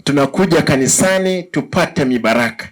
Tunakuja kanisani tupate mibaraka,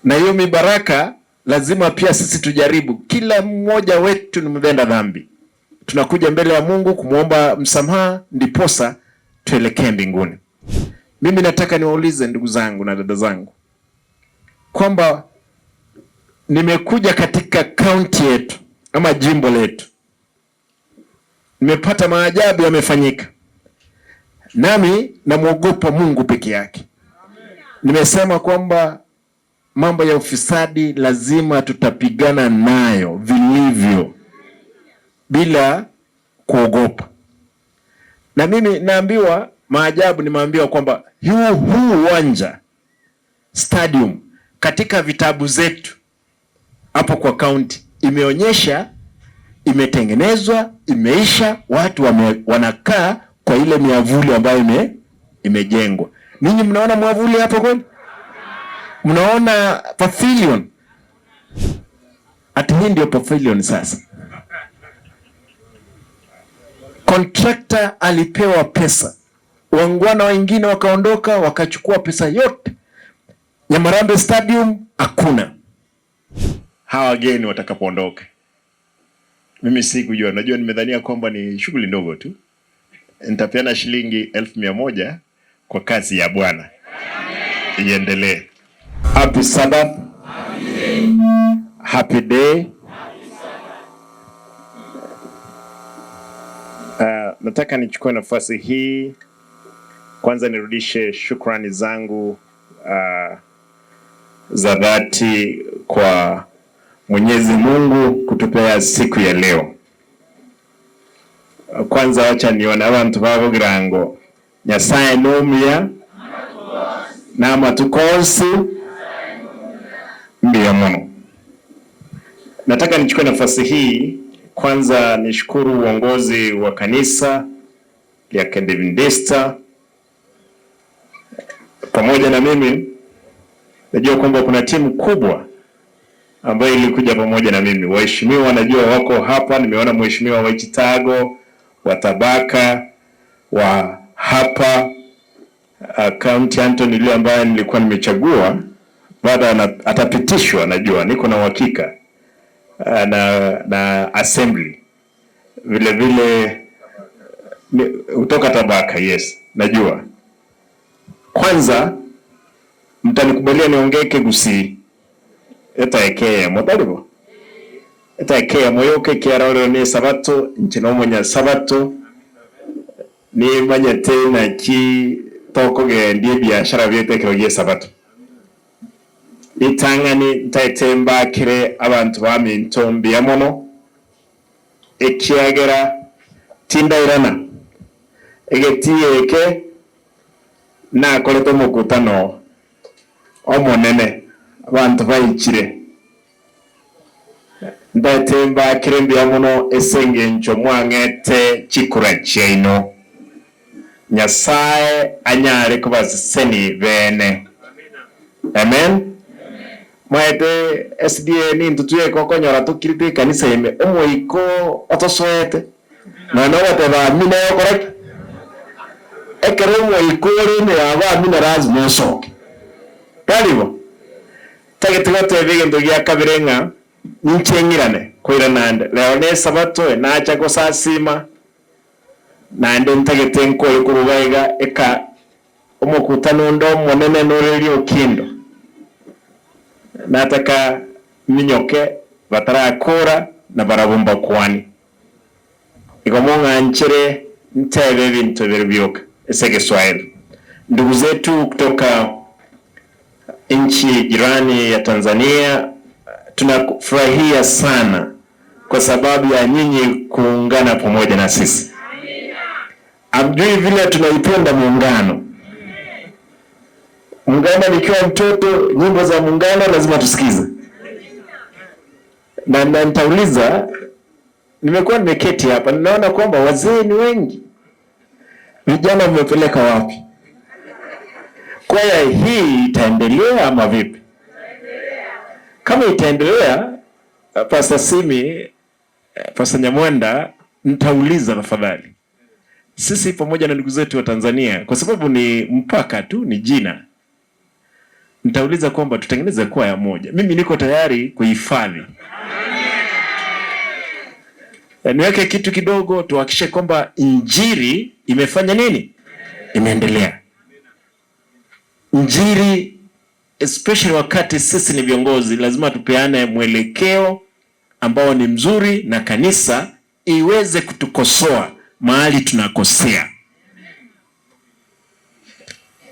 na hiyo mibaraka lazima pia sisi tujaribu. Kila mmoja wetu ni mtenda dhambi, tunakuja mbele ya Mungu kumwomba msamaha, ndiposa tuelekee mbinguni. Mimi nataka niwaulize ndugu zangu na dada zangu kwamba nimekuja katika kaunti yetu ama jimbo letu, nimepata maajabu yamefanyika, nami namwogopa Mungu peke yake. Nimesema kwamba mambo ya ufisadi lazima tutapigana nayo vilivyo bila kuogopa. Na mimi naambiwa maajabu, nimeambiwa kwamba huu uwanja stadium katika vitabu zetu hapo kwa kaunti imeonyesha imetengenezwa, imeisha, watu wanakaa kwa ile miavuli ambayo imejengwa. Ninyi mnaona mwavuli hapo kweli? Mnaona pavilion? Ati hii ndio pavilion sasa. Contractor alipewa pesa, wangwana wengine wakaondoka wakachukua pesa yote. Nyamarambe Stadium hakuna. Hawa wageni watakapoondoka, mimi sikujua, najua nimedhania kwamba ni shughuli ndogo tu, nitapeana shilingi 100,000 kwa kazi ya Bwana iendelee. Happy Sabbath, happy day. Nataka nichukue nafasi hii kwanza nirudishe shukrani zangu za dhati kwa Mwenyezi Mungu kutupea siku ya leo. Kwanza wacha nione abantu bavugira ngo Nyasaye numia n'amatukosi ndiyo muno. Nataka nichukue nafasi hii kwanza nishukuru uongozi wa kanisa ya Kiadventista pamoja na mimi. Najua kwamba kuna timu kubwa ambayo ilikuja pamoja na mimi. Waheshimiwa najua wako hapa, nimeona mheshimiwa wa Chitago, wa Tabaka, wa hapa County Anthony yule ambaye nilikuwa nimechagua baada atapitishwa, najua niko na uhakika na assembly vile vile kutoka Tabaka. Yes, najua. Kwanza mtanikubalia niongee Kigusii etaekee mutaribo etaekee moyoke kiarorero ni sabato nche nomonya sabato nimanyete naki tokogendia ebiashara bietekero gie sabato itang'ani ntaete mbakire abantu baminto mbuya mono ekiagera tindairana egetii eke nakorete omokutano omonene abantu baichire ndaete mbakire mbuya mono ase eng'encho mwang'ete chikura chiaino Nyasaye anyare kobaseseni bene. Amen. Mwaete SDA nintu tweka okonyora tukirite ekanisa ime omoiko otosoete nonya ogoteba amina yokora ki ekero omoiko ore ime yabo amina lazima osoke taribo tagete goteba egento gia kabere ng'a ninche ng'irane koira nande leo ne esabato nacha gosasima naende ntagete nkore koruga iga eka omokutano onde omonene noreria okindo nataka minyoke batarakora na barabumba kwani igo mong'anchere ntebe ebinto biri byoka ase Kiswahili. Ndugu zetu kutoka nchi jirani ya Tanzania, tunafurahia sana kwa sababu ya nyinyi kuungana pamoja na sisi. Amjui vile tunaipenda muungano. Muungano, nikiwa mtoto, nyimbo za muungano lazima tusikize. Na nitauliza, nimekuwa nimeketi hapa, ninaona kwamba wazee ni wengi, vijana mmepeleka wapi? Kwaya hii itaendelea ama vipi? Kama itaendelea, Pastor Simi, Pastor Nyamwenda, nitauliza tafadhali. Sisi pamoja na ndugu zetu wa Tanzania, kwa sababu ni mpaka tu, ni jina, nitauliza kwamba tutengeneze kwaya moja. Mimi niko tayari kuhifadhi, niweke kitu kidogo, tuhakikishe kwamba injili imefanya nini, imeendelea. Injili especially wakati sisi ni viongozi, lazima tupeane mwelekeo ambao ni mzuri, na kanisa iweze kutukosoa mahali tunakosea,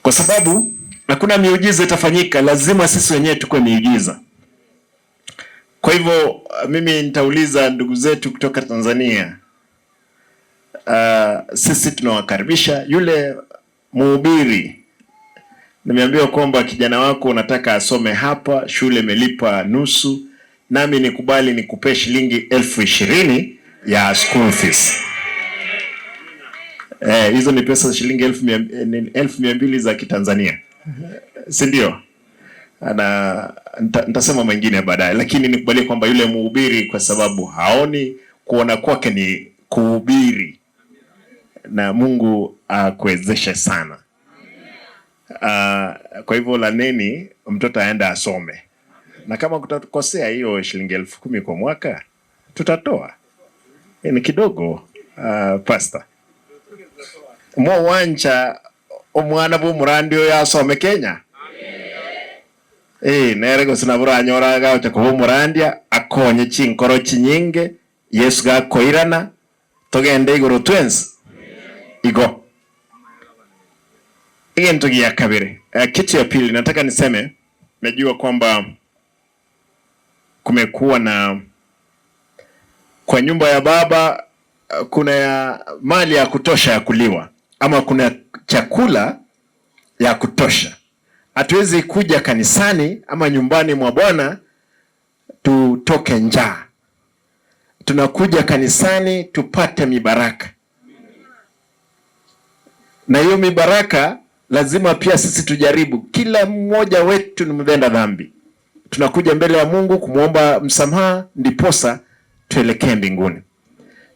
kwa sababu hakuna miujiza itafanyika, lazima sisi wenyewe tukue miujiza. Kwa hivyo mimi nitauliza ndugu zetu kutoka Tanzania, sisi tunawakaribisha. Yule mhubiri nimeambiwa kwamba kijana wako unataka asome hapa, shule imelipa nusu, nami nikubali nikupe shilingi 20,000 ya school fees. Hizo ni pesa shilingi 200,000 za Kitanzania, si ndio? Na nitasema mengine baadaye, lakini nikubalie kwamba yule mhubiri kwa sababu haoni, kuona kwake ni kuhubiri, na Mungu akuwezeshe sana. Kwa hivyo laneni mtoto aende asome, na kama kutakosea hiyo shilingi 10,000 kwa mwaka tutatoa, ni kidogo. Pastor mwo wancha omwana bwo omorandi oyo asome Kenya nere gose nabo oranyora gagocha koba omorandia akonye chinkoro chinyinge Yesu gakoirana togende igoro twensi igo. Egento gia kabere. Kitu ya pili nataka niseme, najua kwamba kumekuwa na kwa nyumba ya baba kuna ya mali ya kutosha ya kuliwa, ama kuna chakula ya kutosha. Hatuwezi kuja kanisani ama nyumbani mwa Bwana tutoke njaa. Tunakuja kanisani tupate mibaraka, na hiyo mibaraka lazima pia sisi tujaribu. Kila mmoja wetu ni mtenda dhambi, tunakuja mbele ya Mungu kumwomba msamaha, ndiposa tuelekee mbinguni.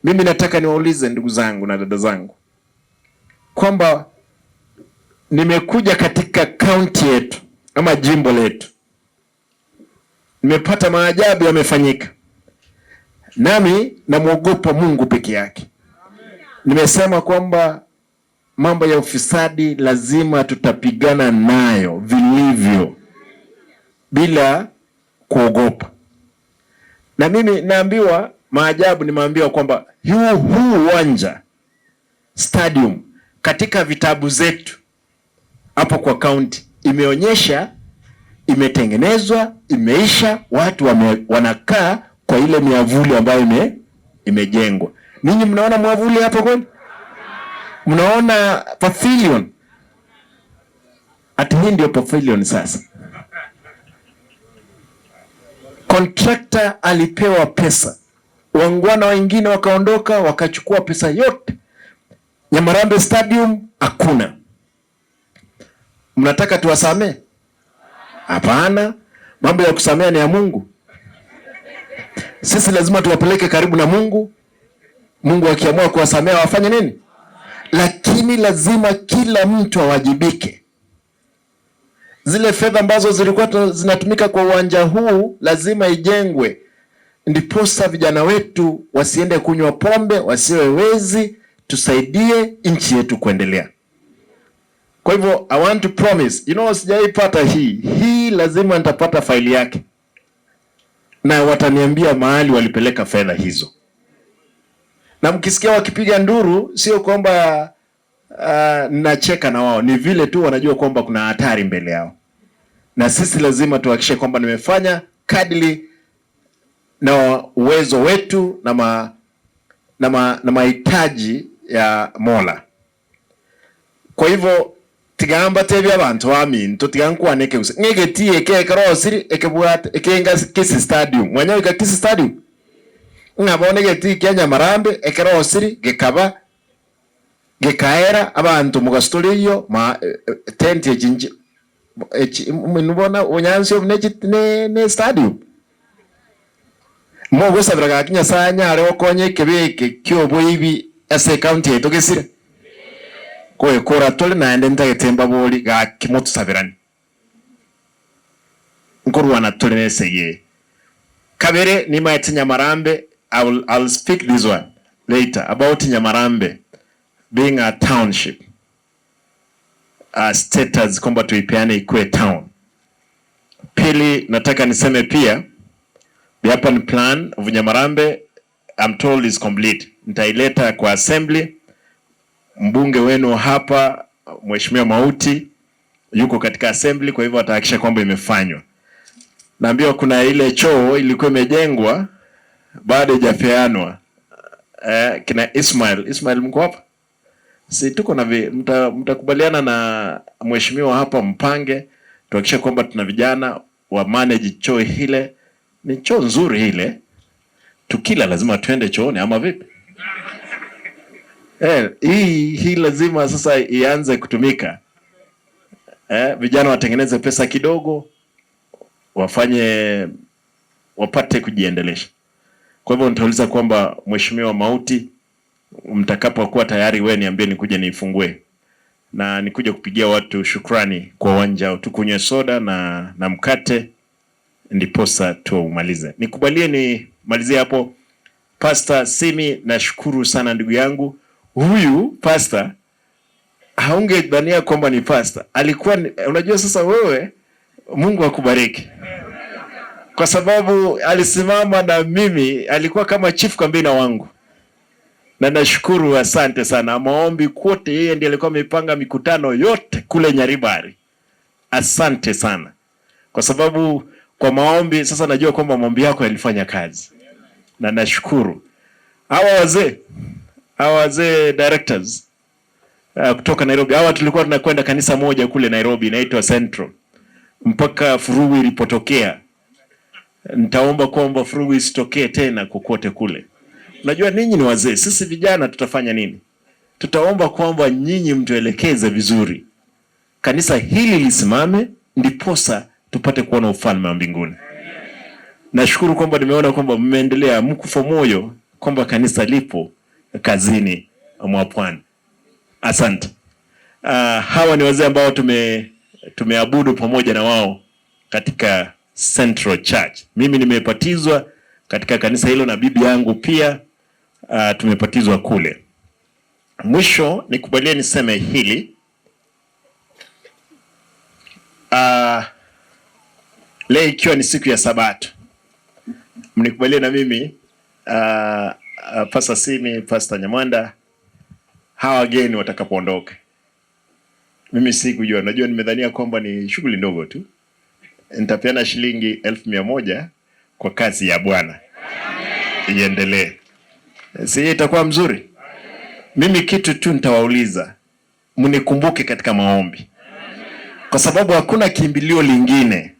Mimi nataka niwaulize ndugu zangu na dada zangu kwamba nimekuja katika kaunti yetu ama jimbo letu, nimepata maajabu yamefanyika, nami namwogopa Mungu peke yake. Nimesema kwamba mambo ya ufisadi lazima tutapigana nayo vilivyo bila kuogopa. Na mimi naambiwa maajabu, nimeambiwa kwamba huu uwanja stadium katika vitabu zetu hapo kwa county imeonyesha imetengenezwa, imeisha, watu wanakaa kwa ile miavuli ambayo imejengwa. Ninyi mnaona mwavuli hapo kweli? Mnaona pavilion? Ati hii ndio pavilion sasa. Contractor alipewa pesa, wangwana wengine wakaondoka wakachukua pesa yote. Nyamarambe Stadium hakuna. Mnataka tuwasamee? Hapana, mambo ya kusamea ni ya Mungu. Sisi lazima tuwapeleke karibu na Mungu. Mungu akiamua kuwasamea wafanye nini? Lakini lazima kila mtu awajibike. Zile fedha ambazo zilikuwa zinatumika kwa uwanja huu lazima ijengwe, ndiposa vijana wetu wasiende kunywa pombe, wasiwe wezi, tusaidie nchi yetu kuendelea. Kwa hivyo I want to promise, you know, sijaipata hii lazima nitapata faili yake na wataniambia mahali walipeleka fedha hizo. Na mkisikia wakipiga nduru, sio kwamba nacheka na wao, ni vile tu wanajua kwamba kuna hatari mbele yao, na sisi lazima tuhakikishe kwamba nimefanya kadri na uwezo wetu na mahitaji ya Mola. Kwa hivyo tigamba tebia abantu baminto tigankwaneke gose ng'egetie eke ekerosiri ekebwate ekenga Kisii Stadium mwanyaika Kisii Stadium ng'a bono egetii kia Nyamarambe ekerosiri gekaba gekaera abanto mugasitoria eywo ma tent echi echi nibona onyansi obu ne stadium mogosabera gaki Nyasaye anyare gokonya ekebe eke kia oboibi ase ecounty yaito gesire. Koekora tole naende ntagete mbabori gaki motusabirani. Nkorwana tole neseye. Kabere nimaete Nyamarambe. I'll speak this one later about Nyamarambe being a township. Status kwamba tuipeane ikuwe town. Pili, nataka niseme pia the urban plan of Nyamarambe I'm told is complete. Nitaileta kwa assembly. Mbunge wenu hapa Mheshimiwa Mauti yuko katika assembly, kwa hivyo atahakikisha kwamba imefanywa. Naambiwa kuna ile choo ilikuwa imejengwa bado haijapeanwa. Kina Ismail, Ismail mko hapa? Si tuko na mtakubaliana na mheshimiwa hapa, mpange tuhakikishe kwamba tuna vijana wa manage choo ile. Ni choo nzuri ile, tukila lazima tuende chooni ama vipi? Hii lazima sasa ianze kutumika. Vijana watengeneze pesa kidogo, wafanye wapate kujiendelesha. Kwa hivyo nitauliza kwamba Mheshimiwa Mauti, mtakapokuwa tayari wewe niambie nikuje niifungue na nikuje kupigia watu shukrani kwa uwanja, tukunywe soda na mkate ndiposa tuumalize. Nikubalie nimalizie hapo. Pastor Simi, nashukuru sana ndugu yangu. Huyu pastor haungedhania kwamba ni pastor. Alikuwa unajua sasa wewe, Mungu akubariki. Kwa sababu alisimama na mimi, alikuwa kama chief kambina wangu. Na nashukuru, asante sana. Maombi kote, yeye ndiye alikuwa amepanga mikutano yote kule Nyaribari. Asante sana. Kwa sababu kwa maombi sasa najua kwamba maombi yako yalifanya kazi. Na nashukuru. Hawa wazee directors kutoka Nairobi. Hawa tulikuwa tunakwenda kanisa moja kule Nairobi inaitwa Central. Mpaka furugu ilipotokea. Nitaomba kwamba furugu isitokee tena kokote kule. Unajua ninyi ni wazee, sisi vijana tutafanya nini? Tutaomba kwamba nyinyi mtuelekeze vizuri. Kanisa hili lisimame ndiposa tupate kuona ufalme wa mbinguni. Nashukuru kwamba nimeona kwamba mmeendelea, mkufa moyo kwamba kanisa lipo kazini mwa Bwana. Asante. Hawa ni wazee ambao tumeabudu pamoja na wao katika Central Church. Mimi nimepatizwa katika kanisa hilo na bibi yangu pia tumepatizwa kule. Mwisho nikubalie niseme hili. Leo ikiwa ni siku ya Sabato, mnikubalie na mimi Pastor Simi, Pastor Nyamwanda, hawa wageni watakapoondoka. Mimi sikujua, najua nimedhania kwamba ni shughuli ndogo tu. Nitapeana shilingi 1,100 kwa kazi ya Bwana. Iendelee. Si itakuwa mzuri? Mimi kitu tu nitawauliza, mnikumbuke katika maombi. Kwa sababu hakuna kimbilio lingine.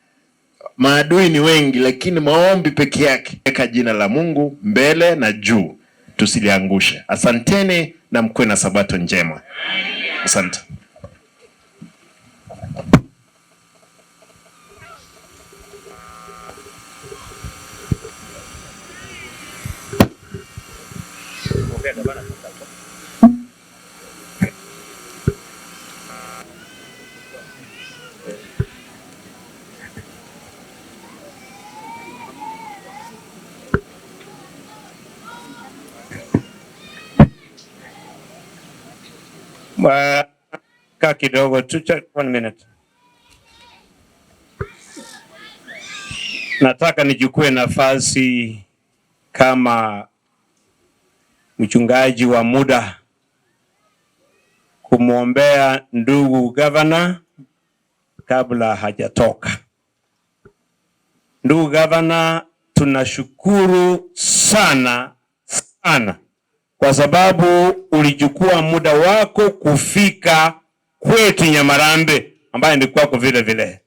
Maadui ni wengi, lakini maombi peke yake. Weka jina la Mungu mbele na juu, tusiliangushe. Asanteni na mkuwe na Sabato njema. Asante. Kaa kidogo tu, 1 minute. Nataka nichukue nafasi kama mchungaji wa muda kumwombea ndugu governor kabla hajatoka. Ndugu governor, tunashukuru sana sana kwa sababu ulichukua muda wako kufika kwetu Nyamarambe, ambaye ni kwako vile vile.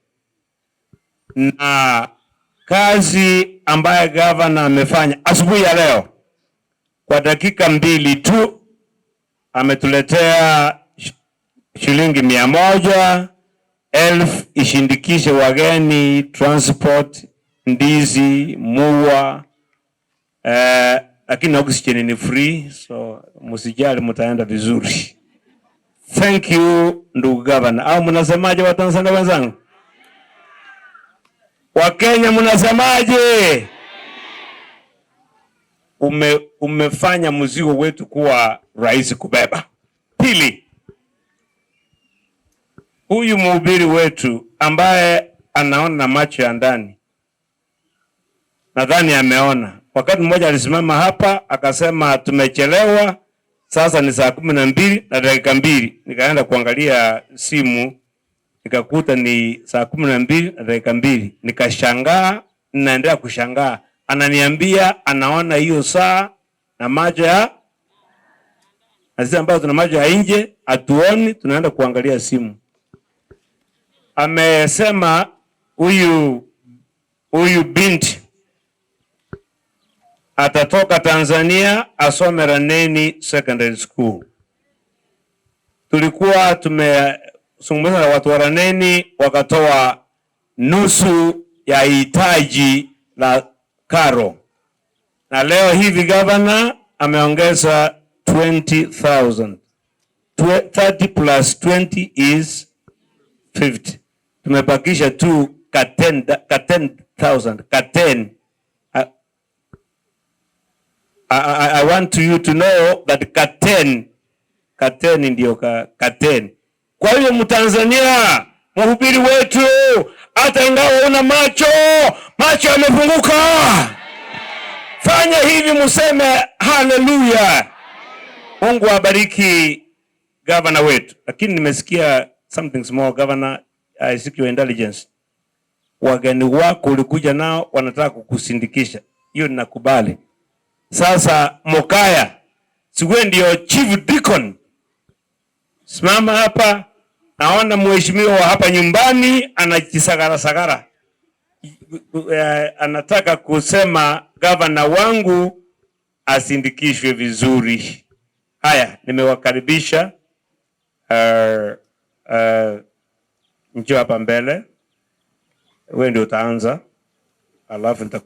Na kazi ambaye governor amefanya asubuhi ya leo kwa dakika 2 tu ametuletea shilingi 100,000 ishindikishe wageni, transport, ndizi, muwa, lakini oxygen ni free, so msijali, mtaenda vizuri. Thank you ndugu gavana. Au mnasemaje Watanzania wenzangu? Wakenya mnasemaje? Umefanya mzigo wetu kuwa rahisi kubeba. Pili, huyu mhubiri wetu ambaye anaona macho ya ndani, nadhani ameona. Wakati mmoja alisimama hapa akasema tumechelewa, sasa ni saa 12:02. Nikaenda kuangalia simu nikakuta ni saa 12:02. Nikashangaa, ninaendelea kushangaa. Ananiambia anaona hiyo saa na macho ya, na sisi ambao tuna macho ya nje hatuoni, tunaenda kuangalia simu. Amesema huyu binti atatoka Tanzania asome Raneni Secondary School. Tulikuwa tumezungumza na watu wa Raneni, wakatoa nusu ya hitaji la karo, na leo hivi governor ameongeza 20,000. 30 plus 20 is 50. Tumebakisha tu ka 10,000, ka 10. I want you to know that ka 10, ka 10 ndio ka 10. Kwa hiyo Mtanzania, mhubiri wetu, hata ingawa una macho, macho yamefunguka. Fanya hivi museme haleluya. Mungu abariki governor wetu. Lakini nimesikia something small, governor, I seek your intelligence. Wageni wako ulikuja nao wanataka kukusindikisha. Hiyo ninakubali. Sasa Mokaya, si wewe ndio chief deacon. Simama hapa. Naona mheshimiwa wa hapa nyumbani anajisagara sagara. Anataka kusema gavana wangu asindikishwe vizuri. Haya, nimewakaribisha. Njoo hapa mbele. Wewe ndio utaanza. Alafu nita